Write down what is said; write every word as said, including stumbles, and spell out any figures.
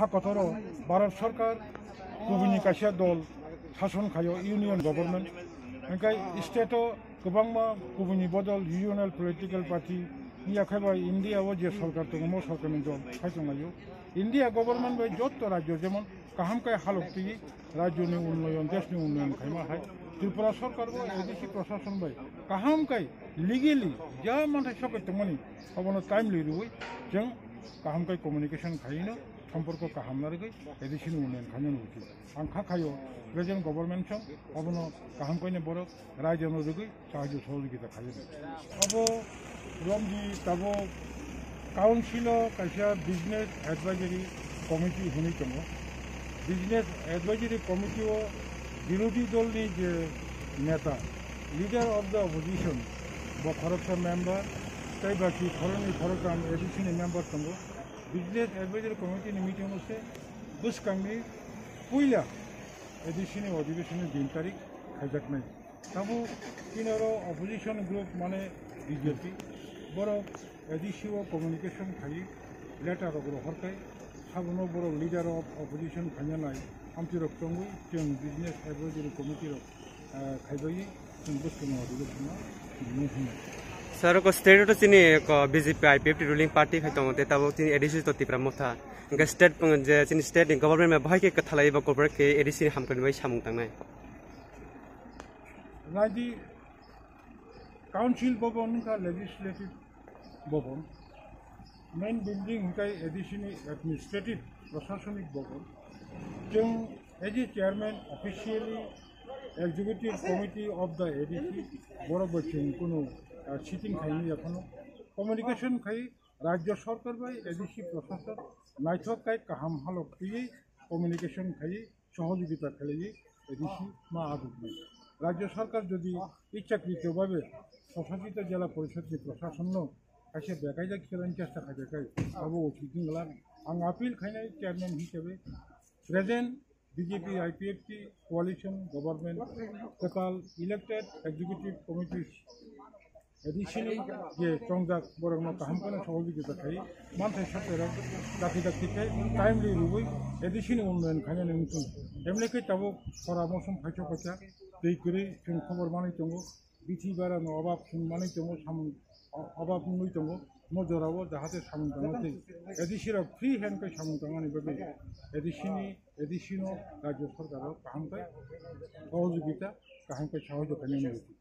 Kotoro Bharat Sarkar kubuni kaisa dol sason khaio, union government. Hingkai state o kwbangma kubuni bodol regional political party, yakhai bai India o je sarkar tongo, mo sarkarni dol khai tonglaio. India government bai jotto rajyo jemon kaham kai halok twi rajyoni unnoyon, deshni unnoyon khaima hai Tripura sarkar bo A D C prashason bai kaham kai legally ja manthai sokai tongmani obono timely rwui chwng kaham kai communication khaino, somporko kaham narwgwi A D C ni unnoyon khaino nukti. Ang kha khaio present government song obono kaham kaino borok rajyono rwgwi sahajyo sohojogita khaio. Abo romdi tabuk council o kaisa business advisory committee hinwi tongo. Business advisory committee o birodhi dolni je neta, leader of the opposition, bo khoroksa member, tei baki khoroknwi khoroktham A D C ni member tongo. Business advisory committee ni meeting o se bwskangni puila A D C ni adhibeshon ni din tarik khaijaknai. Tabuk tini oro opposition group mane B J P, borok A D C o communication khai letter rok rohor khai, sabono borok leader of opposition khaina nai, amtwi rok tongwi chwng business advisory committee rok, ah, khaibai chwng bwskangni adhibeshon no nung hwnwi. Sir, ko state o to chini ko B J P I P F T ruling party khai tongo, te tabuk chini A D C to Tipra Motha. Hingke state pung-, je chini state ni government bai bahai khe kwthalai eba corporate khe A D C ni hamkrai bai samung tangnai. Raji Council Bhavan wngkha legislative bhavan, main building hwnkhe A D C ni administrative, prashasonik bhavan. Chwng as a chairman officially executive committee of the A D C, borok bai chwng kunu, ah, sitting khaimani yaphano communication khai Rajya Sarkar bai A D C prashason naithok khai kaham halok twiwi communication khai sohojogita khlaiwi A D C ma ajoknai. Rajya Sarkar jodi ichchakrito bhabe Swsajito Jela Porishod ni prashason no kaisa bekaijak khelani chesta khaijak khai abo uchit wngla. Ang appeal khainai chairman hisabe present B J P I P F T coalition government kwtal elected executive committee A D C ni je chongjak borokno kaham kheno sohojogita khai manthai sakhairok dakti dakti khai timely rwui A D C ni unnoyon khainani wngthung. Emlekhe tabuk khora mosom phaisok phaisa twi kwrwi chwng khobor manwi tongo, bithi barano obab chwng manwi tongo, samung o-, obab wngwi tongo. Mo jorao jahate samung tangna twi A D C rok free hand khai samung tangmani bagwi A D C ni, A D C no Rajya Sarkar rok kaham khai sohojogita, kaham khai sohojogita khainani wngthung.